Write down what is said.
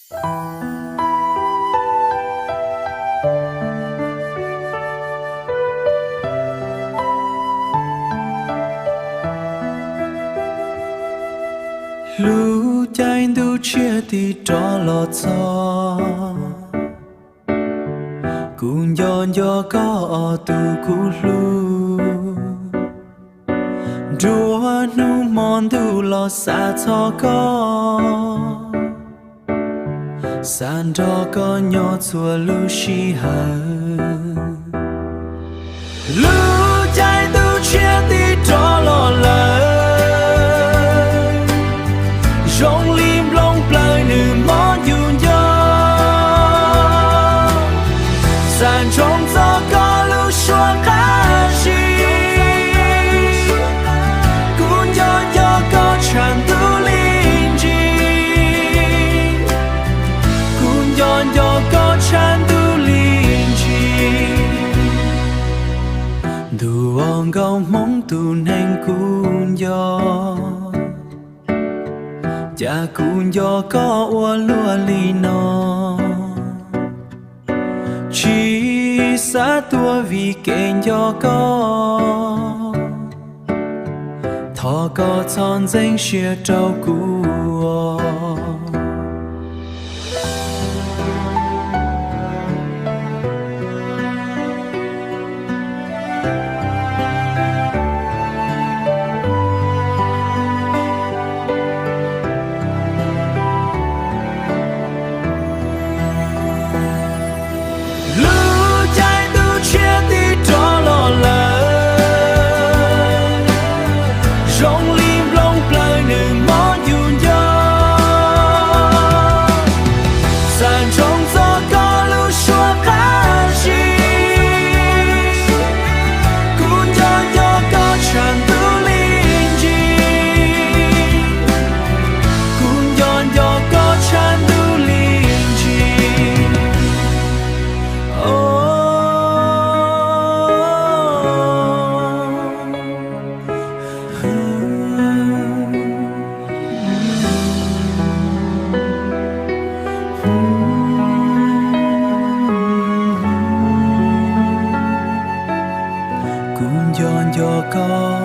Hlub caij ntuj tshiab tig rov los txog, kuv nco nco koj os tus kuv hlub. Nruab hnub hmo ntuj los xav txog koj, xav nrog koj nyob txhua lub sij hawm. Lub caij ntuj tshiab tig rov los lawm, zoo li nplooj plawv nws mob ncu nco. Xav ntsoov txog koj lub suab qab zib, kuv nco nco koj tshaj ntuj li ntsis. Kuv nco nco koj tshaj ntuj li ntsis. Ntuj aw, nkauj Hmoob tus neeg kuv nco, cas kuv nco koj ua luaj li no. Tsis xav tuag vim kev nco koj, thov koj txhob ntxeev siab rau kuv. Lub caij ntuj tshiab tig rov los lawm, zoo li nplooj plawv nws mob ncu nco. Xav ntsoov txog koj lub suab qab zib, kuv nco nco koj tshaj ntuj li ntsis. Kuv nco nco koj tshaj ntuj li ntsis. Kuv nco nco koj.